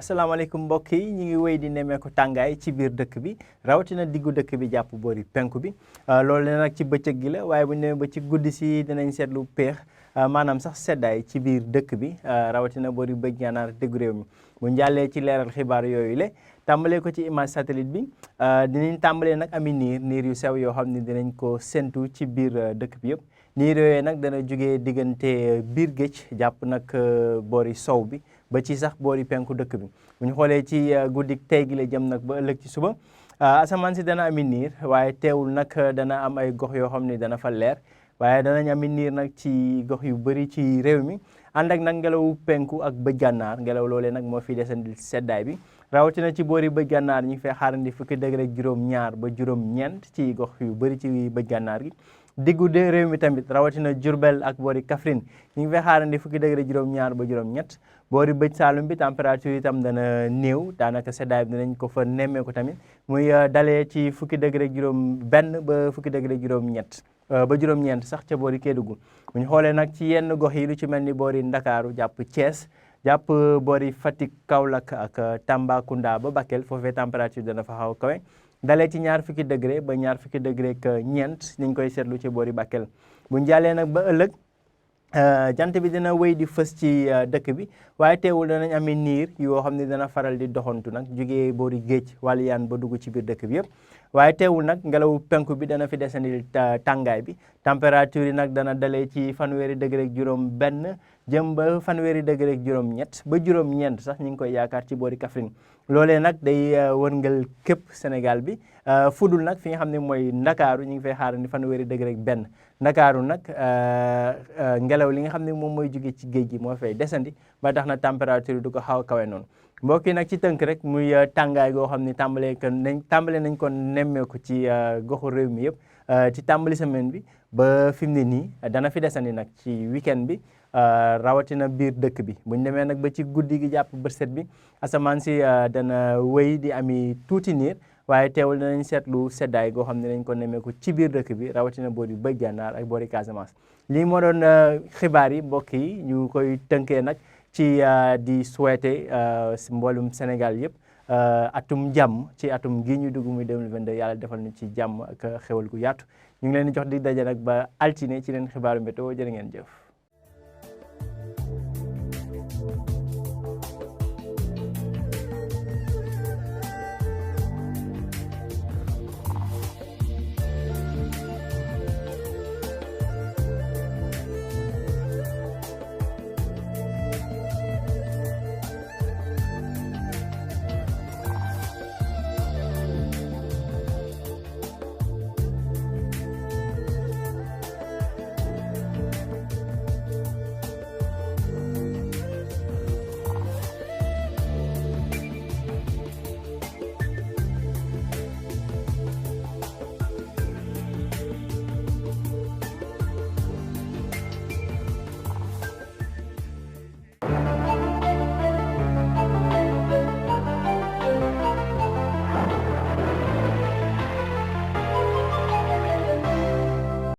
asalaamaaleykum mbokk yi ñu ngi wéy di nemmeeku tàngaay ci biir dëkk bi rawatina diggu dëkk bi jàpp boori penku bi loolu nag ci bëccëg gi la waaye bu ñu demee ba ci guddi si dinañ seetlu peex maanaam sax seddaay ci biir dëkk bi rawatina boori bëj gànnaar déggu réew mi bu ñu jàllee ci leeral xibaar yooyu le tàmbalee ko ci image satellite bi dinañ tàmbalee nag ami niir yu sew yoo xam ne dinañ ko séntu ci biir dëkk bi yëpp niir yooyu nag dana jógee diggante biir géej jàpp nag boori sow bi ba ci sax boori penku dëkk bi bu ñu xoolee ci guddi tey gi la jëm nag ba ëllëg ci suba asamaan si dana ami niir waaye teewul nag dana am ay gox yoo xam ne dana fa leer waaye danañ ami niir nag ci gox yu bëri ci réew mi ànd ak nag ngelawu penku ak bëj gànnaar ngelaw loolee nag moo fi desandi seddaay bi rawatina ci boori bëj gànnaar ñu ngi fay xaarandi fukki degré ak juróom-ñaar ba juróom-ñeent ci gox yu bëri ci bëj gànnaar gi diggu de réew mi tamit rawatina Diourbel ak boori Kaffrine ñu ngi fay xaarandi fukki degré juróom-ñaar ba juróom-ñett boori bëj Saalum bi température itam dana néew daanaka seddaay bi dinañ ko fa nemmeeku tamit muy dalee ci fukki degré juróom-benn ba fukki degré juróom-ñett ba juróom-ñeent sax ca boori Kédougou bu ñu xoolee nag ci yenn gox yi lu ci mel ni boori Ndakaaru jàpp Thiès jàpp boori Fatick Kaolack ak Tambacounda ba Bakel foofee température dana fa xaw kawe dalee ci ñaar fukki degré ba ñaar fukki degré ak ñeent ni ñu koy seetlu ci boori Bakel bu ñu jàllee nag ba ëllëg jant bi dina wéy di fës ci dëkk bi waaye teewul danañ ami niir yoo xam ne dana faral di doxantu nag jugee boori géej waliyaan ba dugg ci biir dëkk bi yëpp waaye teewul nag ngelawu penku bi dana fi desandi tàngaay bi température yi nag dana dalee ci fanweeri degré ak juróom benn jëm ba fanweeri degré ak juróom-ñett ba juróom-ñeent sax ñu ngi koy yaakaar ci boori Kaffrine loolee nag day wërngal képp Sénégal bi fudul nag fi nga xam ne mooy Ndakaaru ñu ngi fay xaarandi fanweeri degré ak benn Ndakaaru nag ngelaw li nga xam ne moom mooy jóge ci géej gi moo fay desandi ba tax na température du ko xaw a kawe noonu mbokk yi nag ci tënk rek muy tàngaay goo xam ne tàmbale nañ ko nemmeeku ci goxu réew mi yëpp ci tàmbali semaine bi ba fi mu ne nii dana fi desandi nag ci weekend bi rawatina biir dëkk bi bu ñu demee nag ba ci guddi gi jàpp bërset bi asamaan si dana wéy di ami tuuti niir waaye teewul danañ seetlu seddaay goo xam ne dañ ko nemmeeku ci biir dëkk bi rawatina boori bëj gànnaar ak boori Casamance lii moo doon xibaar yi mbokk yi ñu koy tënkee nag ci di souhaiter mboolum Sénégal yëpp atum jàmm ci atum gii ñu dugg muy 2022 yàlla defal ñu ci jàmm ak xewal gu yaatu ñu ngi leen di jox di daje nag ba altine ci leen xibaaru météo jërë ngeen jëf